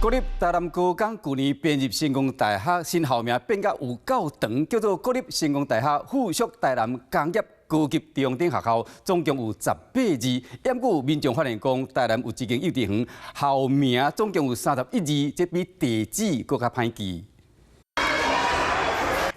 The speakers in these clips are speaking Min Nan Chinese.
國立台南高工舊年編入成功大學，新校名變甲有夠長，叫做國立成功大學附屬台南工業高級中等學校，總共有18字。毋過民眾發現講，台南有一間幼稚園校名總共有31字，這比地址閣較歹記。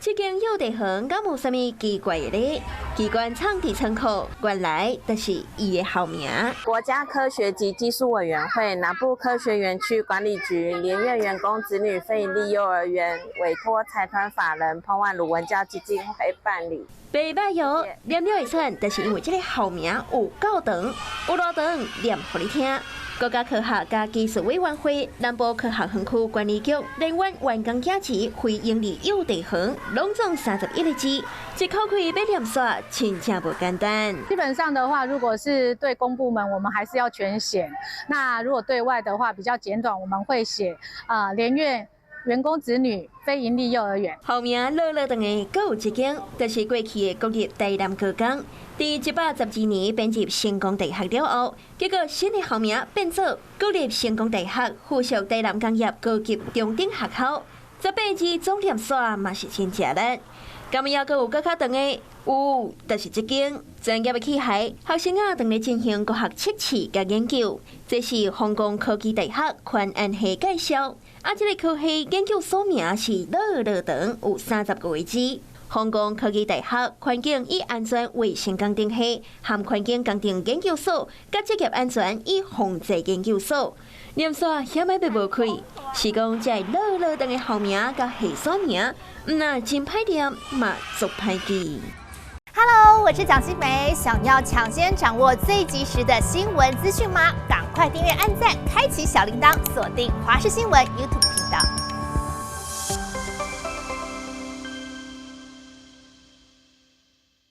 這間幼稚園敢有啥物奇怪的咧？機關藏佇倉庫，原來就是伊的校名。國家科學及技術委員會南部科學園區管理局聯院員工子女非營利幼兒園委託財團法人彭婉如文教基金會辦理。袂䆀喲，念了會喘，就是因為這个校名有夠長，有偌長，念予你聽。國家科學佮技術委員會南部科學園區管理局聯院員工囝兒非營利幼稚園，攏總31个字，一口氣欲念煞，真正無簡單。基本上的話，如果是對公部門，我們還是要全寫。那如果對外的話，比較簡短，我們會寫啊聯院員工子女非營利幼兒園。校名落落長的，閣有一間，就是過去的國立台南高工。佇112年編入成功大學了後，結果新的校名變做國立成功大學附屬台南工業高級中等學校。18字總念煞嘛是真吃力。敢猶閣有閣較長的？有，就是這間專業的器械，學生仔當咧進行科學測試佮研究。這是豐功科技大學環安系介紹。啊，這个科系研究所名是落落長，有35个字。豐功科技大學環境與安全衛生工程系含環境工程研究所，佮職業安全與防災研究所。念煞遐欲無氣，是講這落落長的校名佮系所名，毋但真歹念，嘛足歹記。 Hello，我是蔣新梅，想要搶先掌握最及時的新聞資訊嗎？趕快訂閱、按讚、開啟小鈴鐺，鎖定華視新聞 YouTube 頻道。